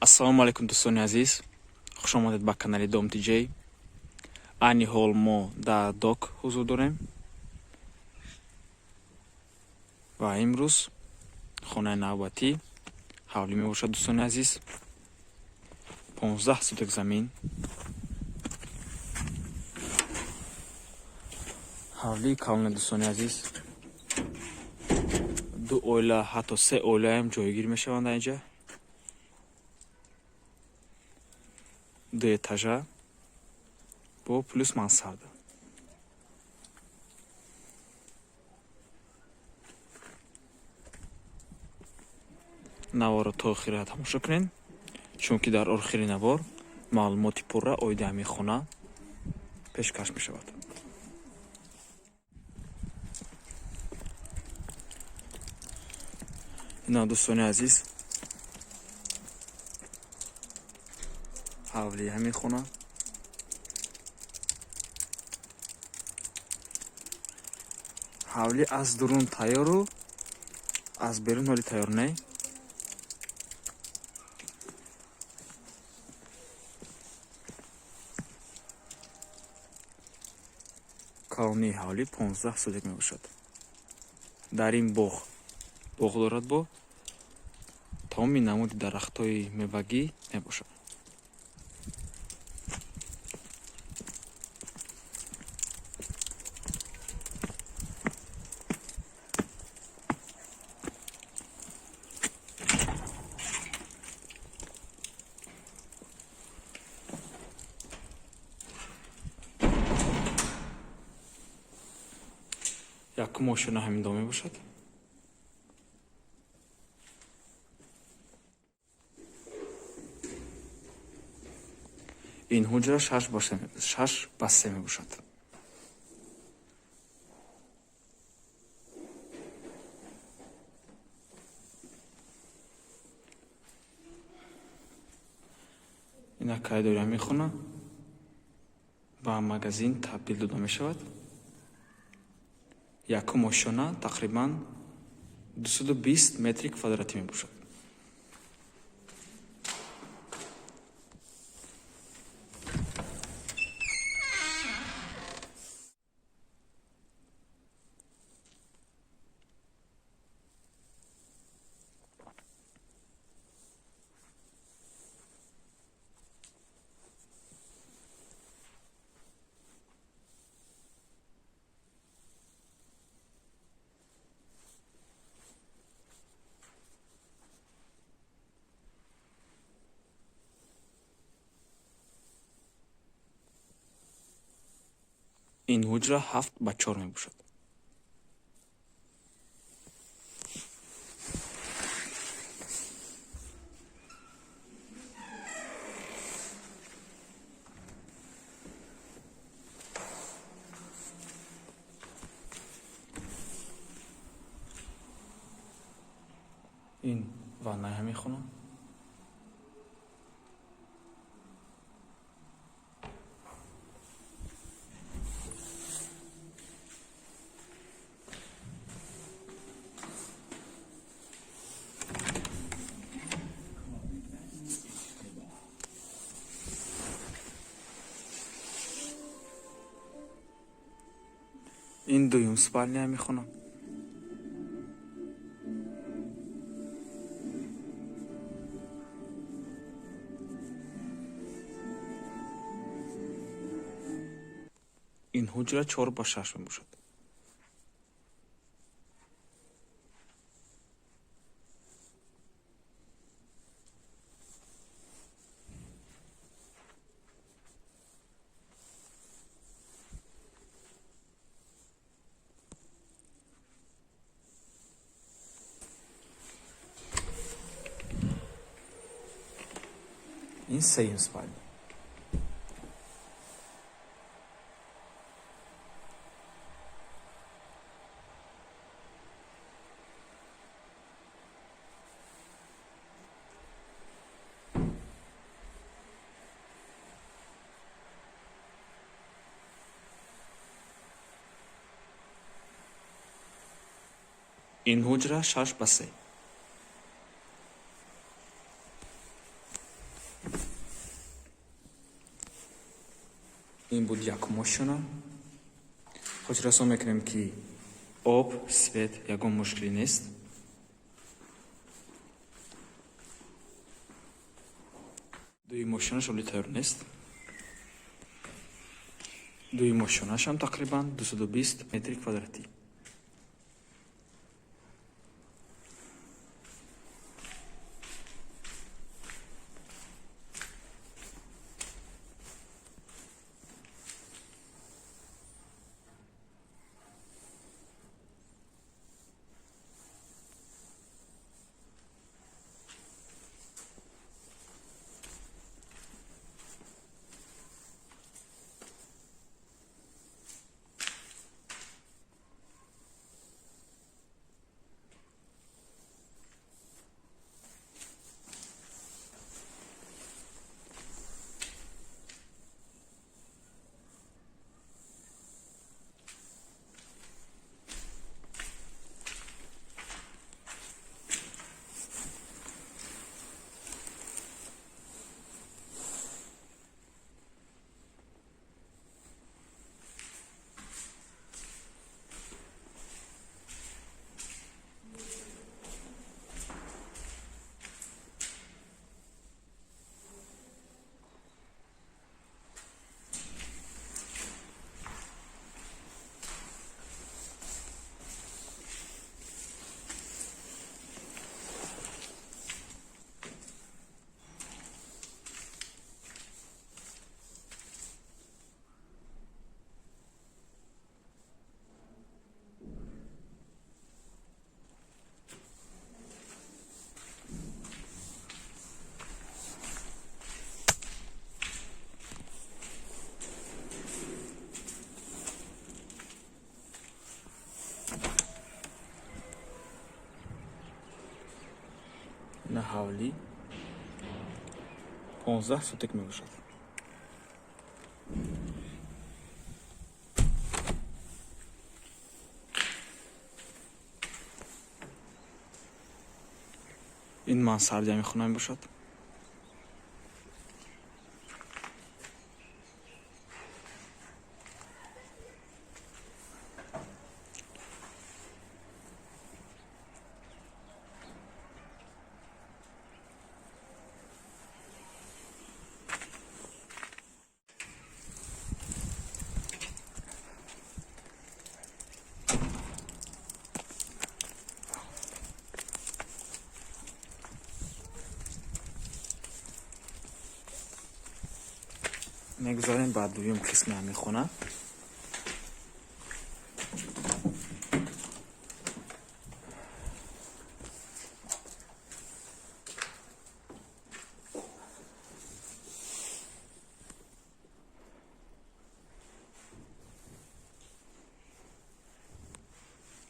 Ассалому алайкум, дӯстони азиз, хуш омадед ба канали Дом Тиҷей. Айни ҳол мо дар Док ҳузур дорем ва имрӯз хонаи навбатӣ ҳавлӣ мебошад, дӯстони азиз. 15 соток замин, ҳавлии калоне, дӯстони азиз. Ду оила, ҳатто се оилаам ҷойгир мешаванд дар инҷа. Ду этажа бо плюс мансарда. Наворро то охира тамошо кунед, чунки дар охири навор маълумоти пурра оиди ҳамин хона пешкаш мешавад. Ина, дӯстони азиз, ҳавлии ҳамин хона. Ҳавлӣ аз дурун тайёру аз берун ҳоли тайёр не. Калонии ҳавлӣ 15 сотик мебошад. Дар ин боғ, боғ дорад, бо тамоми намуди дарахтҳои мевагӣ мебошад. Якум ошёна ҳамин дом мебошад. Ин ҳуҷра 6 ба 3 мебошад. Инак, коридори ҳамин хона ба магазин табдил дода мешавад. Якум ошёна тақрибан 220 метри квадратӣ мебошад. Ин ҳуҷра 7 ба 4 мебошад. Ин ваннаи ҳамин хона. Ин дуюм спальня ҳамин хона. Ин ҳуҷра 4 ба 6 мебошад. Ин сеюм спальня. Ин ҳуҷра 6 ба 3. Ин буд якумошона. Хотиррасон мекунем, ки об, свет, ягон мушкилӣ нест. Дуюмошонаш ҳоли тайёр нест. Дуюмошонашам тақрибан 220 метри квадратӣ. Ина ҳавлӣ 15 сотик мебошад. Ин мансарди ҳамин хона мебошад. Мегузарем ба дуюм қисми ҳамин хона.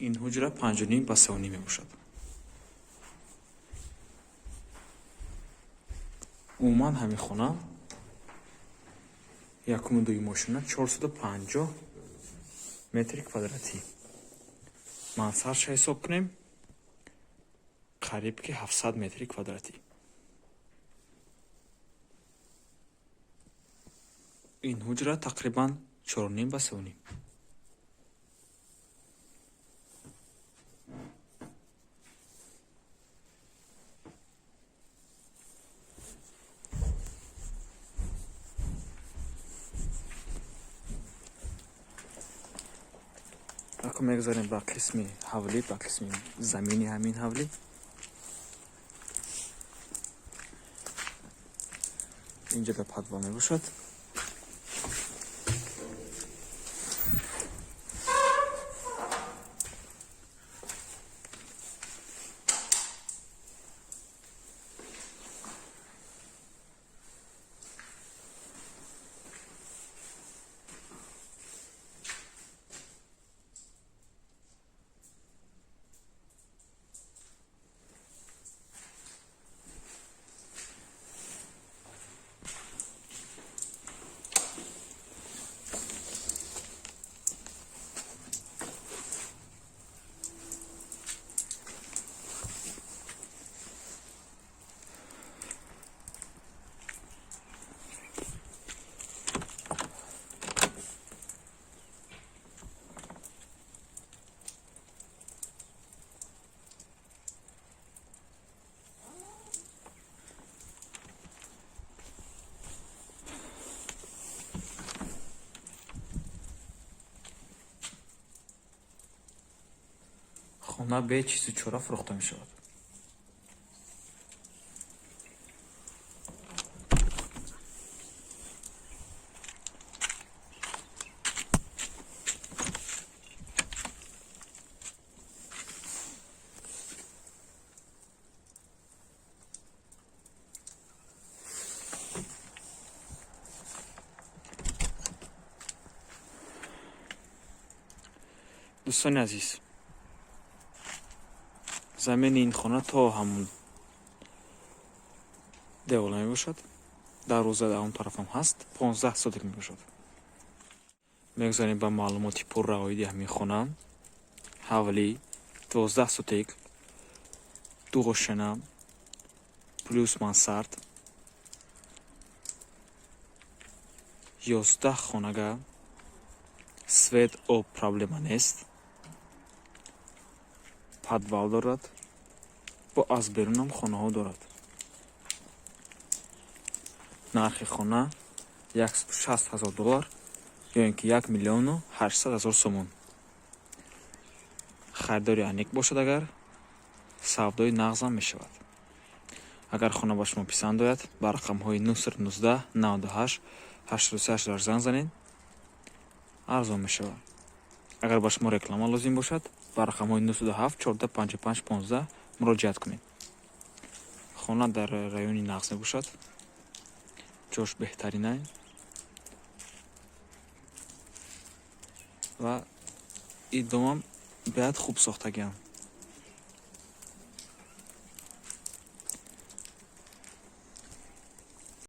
Ин ҳуҷра 5,5 ба 3,5 мебошад. Умуман ҳамин хона якуму дуюмошона 450 метри квадратӣ. Мансардша ҳисоб кунем, қариб ки 700 метри квадратӣ. Ин ҳуҷра тақрибан 4,5 ба 3,5. Акун мегузарем ба қисми ҳавлӣ, ба қисми замини ҳамин ҳавлӣ. Инҷа дар подвал мебошад. Хона бе чизу чора фурӯхта мешавад. Дӯстони азиз, замини ин хона то ҳамун девола мебошад. Дарвоза дар он тарафам ҳаст, 15 сотик мебошад. Мегузарем ба маълумоти пурра оиди ҳамин хона. Ҳавлӣ 12 сотик, ду ошёна, плюс мансард, 11 хонага, свет, об проблема нест, подвал дорад, бо аз берунам хонаҳо дорад. Нархи хона 160 ҳазор доллар ё ин ки 1 миллиону 800 ҳазор сомон. Харидори аниқ бошад, агар савдои нағзам мешавад. Агар хона ба шумо писанд ояд, ба рақамҳои 919 98 83 занг занед, арзон мешавад. Агар ба шумо реклама лозим бошад, ба рақамҳои 907 14 55 15 муроҷиат кунед. Хона дар райони нағз мебошад, ҷош беҳтаринай ва ин домам беҳад хуб сохтагиам.